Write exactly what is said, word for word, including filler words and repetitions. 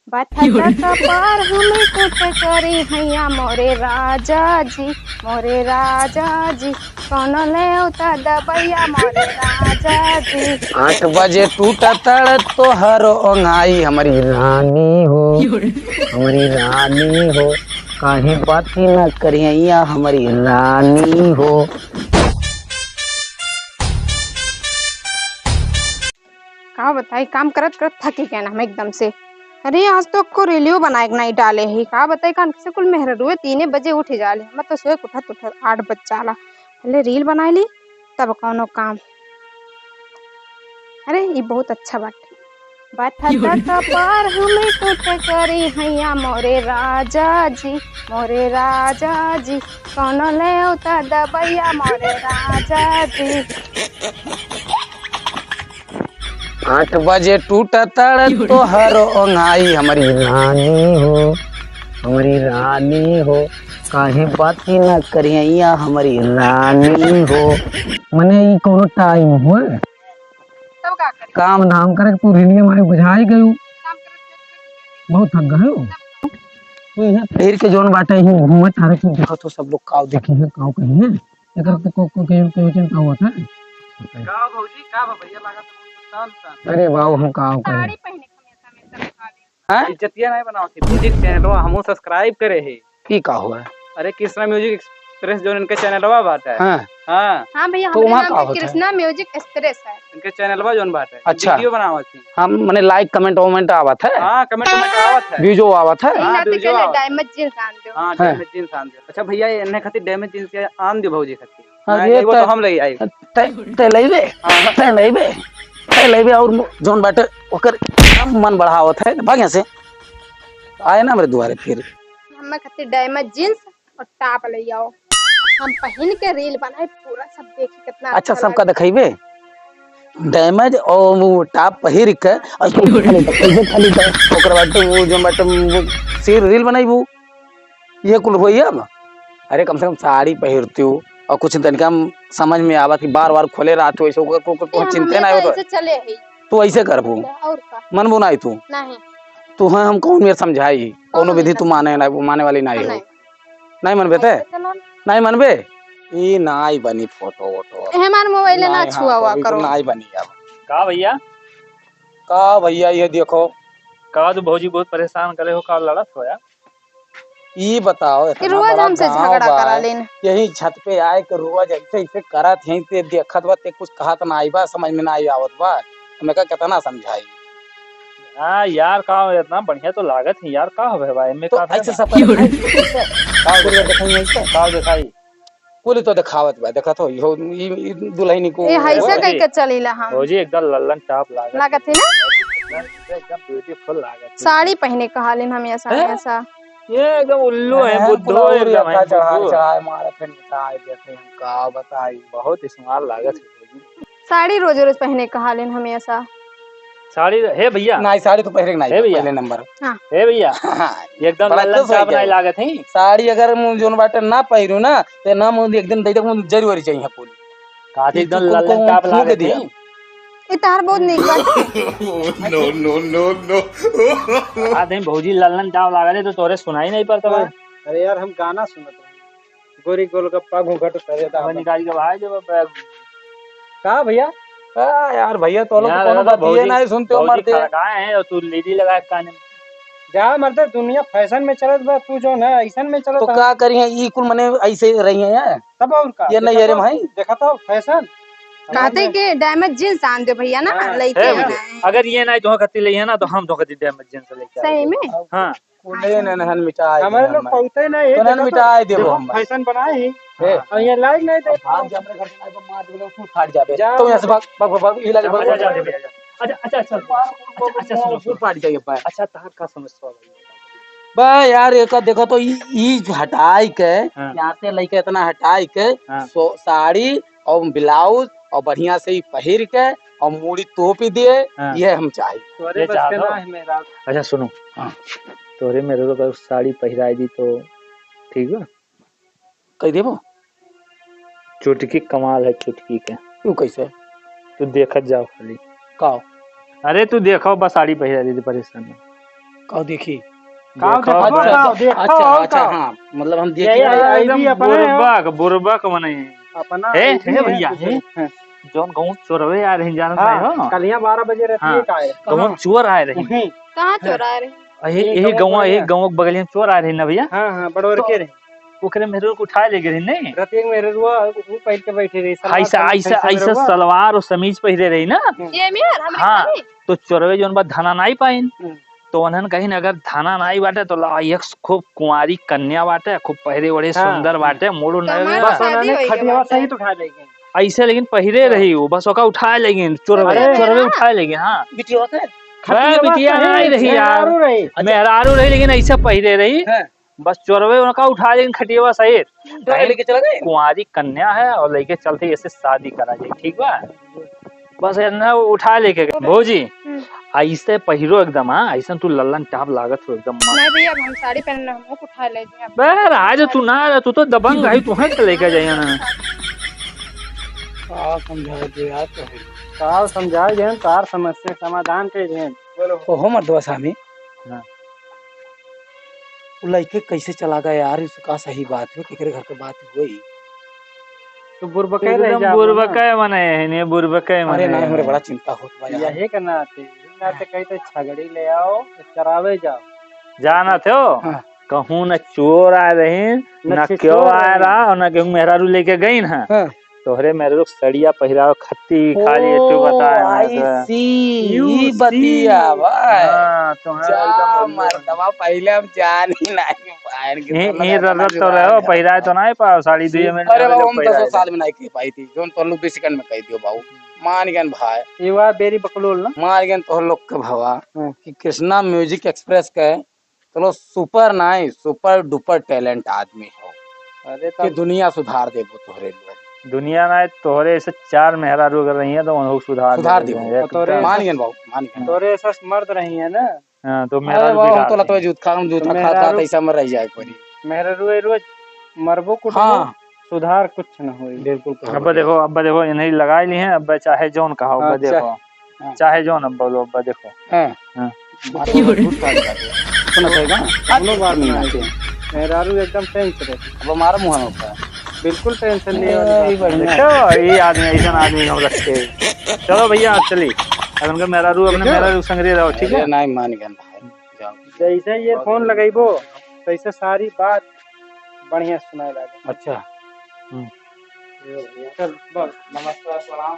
बथत कपार हमें टूट करी हैया मोरे राजा जी, मोरे राजा जी, कौनो ले उता दबैया मोरे राजा जी। आठ बजे टूटा तड़ तोहरो ओंघाई, हमरी रानी हो, हमरी रानी हो, काहे बाती न करिया हमरी रानी हो। का बताई, काम करत करत थकी गए ना हम एकदम से। अरे, आज तो को रीलियो बनाए के नहीं डाले ही। का बताई, कान से कुल मेहररुए तीने बजे उठ जाले। हम तो सोए के उठत उठत आठ बज जाला। पहले रील बनाए ली, तब कौनो काम। अरे, ई बहुत अच्छा बाटे। बथत कपार हमें टूट करी हैया मोरे राजा जी, मोरे राजा जी, कौनो ले उता दबैया मोरे राजा जी। आठ बजे टूटा तड़ तोहरो ओंघाई, हमरी रानी हो, हमरी रानी हो, काहे बाती न करिया हमरी रानी हो। मने ई कौनो टाइम हुए? तब का करी? काम धाम करे के तू रीलिया मारे बुझाई गयू। काम करत करत थक गई। बहुत थक गए हो। तू यहाँ फिर के जोन बाटे ही घूमत तारे की देखो तो सब लोग काव देखी है, काव कही है। एकर तो को, को, के, के, के, का होत है? का भौजी, का बा भैया, लागत है बहुत परेशान सा। अरे बाबू, हम काव करी? साड़ी पहने के हमेशा, हमेशा खा ले। हैं? इज्जतिया नहीं बनावत है। म्यूजिक चैनलवा हमहू subscribe करे है। ई का हुआ? अरे कृष्णा म्यूजिक एक्सप्रेस जो इनके चैनलवा बाटे। हाँ। हाँ। हाँ भैया, तो हमरे वहाँ नाम का से होता है? कृष्णा म्यूजिक एक्सप्रेस है। इनके चैनलवा जोन बाटे। अच्छा। वीडियो बनावत है। हम मने like comment वमेंट आवत है? हाँ, comment वमेंट आवत है। व्यूजो आवत है? हाँ, इन्ना ते व्यूजो कहले आवत है। डायमंड जींस आन दो। हाँ, हाँ। डायमंड जींस आन दो। अच्छा भैया, ये इन्ने खातिर डायमंड जींस के आन दो भौजी खातिर। हाँ, मैं ये लेबो तो तो हम ले आई। तै, तै लेबे? हाँ। तै लेबे? तै लेबे और मु-, जोन बाटे ओकर मन बढ़ावत है, भाग यहाँ से। आए ना हमरे दुआरे फिर। हमें खातिर डायमंड जींस और टॉप ले आओ, हम पहन के रील बनाए, पूरा सब देखी कितना अच्छा अच्छा सबका लगे। दिखाइबे? डैमेज और वो टॉप पहिर के ऐसे खाली, ऐसे खाली कर, ओकर बाद तो वो जो मतलब वो सिर रील बनाइबू, ये कुल होई अब। अरे कम से कम साड़ी पहिरती हूँ और कुछ तनिका हम समझ में आवत कि बार बार खोले रहत हो, ऐसे ओकर को, को, को ये हम चिंते ना हमेशा होत। ऐसे चले ही। तू ऐसे करबू? और का? मनबू ना तू? नहीं। तू है हम कौन मेर समझाई? कौनो कौन विधि मेर तू माने ना, माने वाली नहीं हो। नहीं। नहीं मनबे ते? ऐसे चलो ना। नहीं मनबे? ई नाई बनी फोटो वोटो। ए, हमार मोबाइल ना नाई, हाँ, छुआ हुआ अभी तो करो। नाई बनी अब। का भैया? का भैया, ये देखो। का तू भौजी बहुत परेशान करे हो, का लड़त हो यार? ई बताओ, कि इतना रोज बड़ा हमसे गाँव झगड़ा बा, करा लेन। यही छत पे आए के रोज ऐसे ऐसे करत हैं, ते देखत बा, ते कुछ कहत ना आई बा, समझ में ना आई आवत बा, हमें का कितना समझाई? हाँ यार, का इतना बढ़िया तो लागत है यार, का हवे भाई, मैं तो का ऐसे सब करत हैं, ऐसे? का कुल दिखाई ऐसे? का दिखाई? कुल तो दिखावत बा, देखत हो, इहो, ई, ई दुल्हनी को ए, ऐसे ओए। कह के चलीला हम। भौजी एकदम लल्लन टाप लागत। लागत है ना? एकदम, एकदम beautiful लागत है। साड़ी पहने कहा लेन हमेशा, हैं? हमेशा। ये एकदम उल्लू है, हैं, बुद्धू कुल है, और एकदम अक्का है, चढ़ाए, बुद्धू है। चढ़ाए मारत है, नचाए देते हैं, का बताई। बहुत स्मार्ट लागत है भौजी। साड़ी रोज रोज पहने कहा लेन हमेशा। साड़ी, हे भैया। नहीं, साड़ी तो पहरे के नहीं, हे भैया। पहले नंबर। हाँ। हे भैया। हाँ। एकदम बड़ा लल्लन खुश हो टाप गया। नहीं लागत है। साड़ी अगर मुझे जोन बाटे ना पहिरू ना, ते ना मुझे एक दिन दे दे, मुझे जरूरी चाहिए कुल। काहे एकदम कुल लल्लन को टाप फूंक लागत दिया। है। ये तार बहुत नीक बाटे। No, no, no, no। आ दे भौजी लल्लन टाप लागत है तो तोरे सुनाई नहीं पड़ता बा। अरे यार, हम गाना सुनत रहे। गोरी गोलगप्पा घूंघट उतारे अब दामन। निकाल के भाई जब बैग। का भैया? का यार भैया, तो लोग यार, कोनो अगर बात ये भौजी, नहीं सुनते हो भौजी मरते। खड़काए हैं और तू लीडी लगा के काने में। जा मरते, दुनिया फैशन में चलत बा, तू जो ना ऐसन में चलत तो बा। का करी है, ई कुल मने ऐसे रही है यार। तब और का? ये नहीं, देखा अरे तो, भाई। देखा तो फैशन। कहते कि डैमेज जींस आन दे भैया ना, हाँ। लइके ए, आना है। अगर ये नहीं तो कत्ती ले है ना, तो हम तो कत्ती डैमेज जींस लेके सही आएंगे। में? हाँ। कुले ननहन मिटाए हमारे दे लोग हम। पौते नहीं है, तो नन देखो तो, मिटाए देबो देखो, हम। फैशन बनाए ही। ए। और ये लाइक नहीं दे। अब भाग जा, हमरे घर से आइबो, मार देबो, तू फाट जाबे। जा। तो यहाँ से भाग, भाग, भाग, भाग, ये लगे, भाग, जा, भाग, जा, भाग। जा, जा। अच्छा, अच्छा, अच्छा, सुनो। अच्छा, अच्छा, सुनो, तू सुनो। फाट जाइए, भाई। अच्छा, तहार का समस्या बा भाई? बा यार, एक देखो तो ई, ई हटाई के, हाँ। यहाँ से लेके इतना हटाई के, हाँ। सो-, साड़ी और ब्लाउज और बढ़िया से ही पहिर के और मूड़ी तोपी दिए, हाँ। ये हम चाही। तोरे ये बस चाह के दो। ना है मेरा। अच्छा सुनो, हाँ। तोरे मेरे को साड़ी पहिराई दी तो ठीक बा? कह देबो? चुटकी कमाल है, चुटकी के। तू कैसे? तू देखत जाओ खाली। का? अरे तू देखो बस साड़ी पहिराई दी, परेशान मत। काव देखी? काव देखो, देखबो, बस। काव देखो, अच्छा, और अच्छा, काव? हाँ, मतलब हम देखे यही ना। आई भी एकदम अपने हो। बुरबक, बुरबक मने। अपना हे, आई भी हे है। भैया, हे। हाँ। जौन गौं चोरवे आए रही, जानत हाँ, नहीं हो? कलिया बारह बजे रहती हाँ, है, का है? गौं कहाँ? चोर आए रही। हम्म। कहाँ चोर आए रही? यही, यही यही गौवा गौवा, यही बढ़िया। गौवा के बगलिया में चोर आए रही ना भैया। हाँ, हाँ, बड़ोर तो के रही। ओकरे मेहरुआ के उठाए ले गए रही, नहीं? रतिया के मेहरुआ, ऊ पहिर के बैठे रही, सलवार ऐसा, कमीज ऐसा, ऐसे ऐसा मेहरुआ। सलवार और समीज पहिरे रही ना। हम्म। ये मेहर, हमरे हाँ, खाली। तो चोरवे जौन बा धना नाई पाइन। हम्म। तो उन्हन कहिन, "अगर धना नाई बाटे, तो ला, एक खूब कुंवारी कन्या बाटे, खूब पहिरे ओढ़े हाँ। सुंदर बाटे, मूड़ तो नया हमार बा।" बस शादी उन्होंने होई गई खटियावा बाटे। सहित उठा ले गए। ऐसे लेकिन पहिरे हाँ। रही वो, बस ओका उठाए ले गए, चोरवे, अरे। चोरवे उठाए ले गए, हाँ। बिटिया से? बे, खटियावा बिटिया सहित नाई रही यार। मेहरारू रही। अच्छा। मेहरारू रही, लेकिन ऐसे पहिरे रही। हाँ। बस चोरवे उनका उठा लेकिन खटियावा सहित। उठा के लेके चला गए? कुंवारी कन्या है और लेके चलते ऐसे शादी करा जाए, ठीक बा? बस इतना उठा लेके गए। भौजी, हम्म। ऐसे पहिरो एकदम, हाँ, ऐसे तू लल्लन टाप लागत हो एकदम मस्त। नहीं भैया, अब हम साड़ी पहनना, हम लोग उठा ले जी, अब। बे, आज तू ना, तू तो दबंग है, तू हट के लेके जाइए ना। का समझाए दे यार, तो है। का समझाए दे, तार समस्या समाधान के दे। बोलो। ओहो मर्दवा स्वामी। हाँ। उ लइके कैसे चला गया यार, इसका सही बात है, केकरे घर के बात होई? तो बुरबके रह एकदम जा, बुरबके ना। मने है, ने बुरबके अरे मने ना, है। हमरे बड़ा चिंता होत बा यार। यही के नाते, यही नाते हाँ। कही तो छगड़ी ले आओ, तो चरावे जाओ। जानत हो? हाँ। कहूँ न चोर आए रही, न न छिछोर क्यों आए आए रही। रहा, और न केहू मेहरारू लेके गई ना। हाँ। तोहरे मेहरारू सड़िया पहिराव खत्ती खाली, तू ओ, बताए ना I तो। See, You ई see। बतिया बा। हाँ, तोहरे जा एकदम मर्दवा, पहिले हम जान ही नहीं पाएन के ये, दोनों ये का रगत तो रहो, पहिराए तो नहीं पाओ, साड़ी दुइये में अरे बाबू, हम दसों साल में नहीं कह पाई थी, जोन तोहर लोग दो second में कह दियो बाबू। मान गए भाई। ये वाह बेरी बकलोल ना। मान गए तोहर लोग के भवा हाँ। कि कृष्णा Music Express के चलो, super नाई, super duper talent आदमी हो अरे कि तब दुनिया सुधार देबो तोहरे लोग। दुनिया नाई, तोहरे ऐसे चार मेहरारू अगर रही है तो उनको सुधार सुधार देबो देबो। एकदम। तोरे मान गए बाबू, मान गए। तोरे ऐसा मर्द रही है ना। हाँ, तो अरे मेहरारू बाबू, हम बिगाड़ तो लतवे देंगे। जूत खा, हम जूत तो खा, खा, मेहरारू, तो ऐसा मर रह जाए एक बारी। मेहरारू ए रोज मरबो कुटबो, हाँ। सुधार कुछ न होई। बिल्कुल कहो अब्बा भैया। देखो, अब्बा देखो, इन्हें लगाई ली हैं, अब्बा चाहे जौन कहा, अब्बा अच्छा। देखो। हाँ। चाहे जौन अब्बा बोलो, अब्बा देखो। हाँ। हाँ। बात तो झूठ बात कर रहे। सुना सही ना? कोनो बात नहीं नहीं। आते हैं। मेहरारू एकदम tense रहे। अब हमारा मुँह में होता है। बिल्कुल tension नहीं वाली ए, बात ये नहीं। बढ़िया। देखो, ये आदमी, ऐसा आदमी हम रखते हैं। चलो भैया, आप चलिए। अब उनका मेहरारू, अपने ठीक है। मेहरारू संग रहो, ठीक अरे है? नहीं, मान गया भाई। जाओ। जैसे ये phone लगइबो, तैसे सारी बात बढ़िया सुनाए लागे। अच्छा। हम्म। चल, बस। नमस्कार, प्रणाम।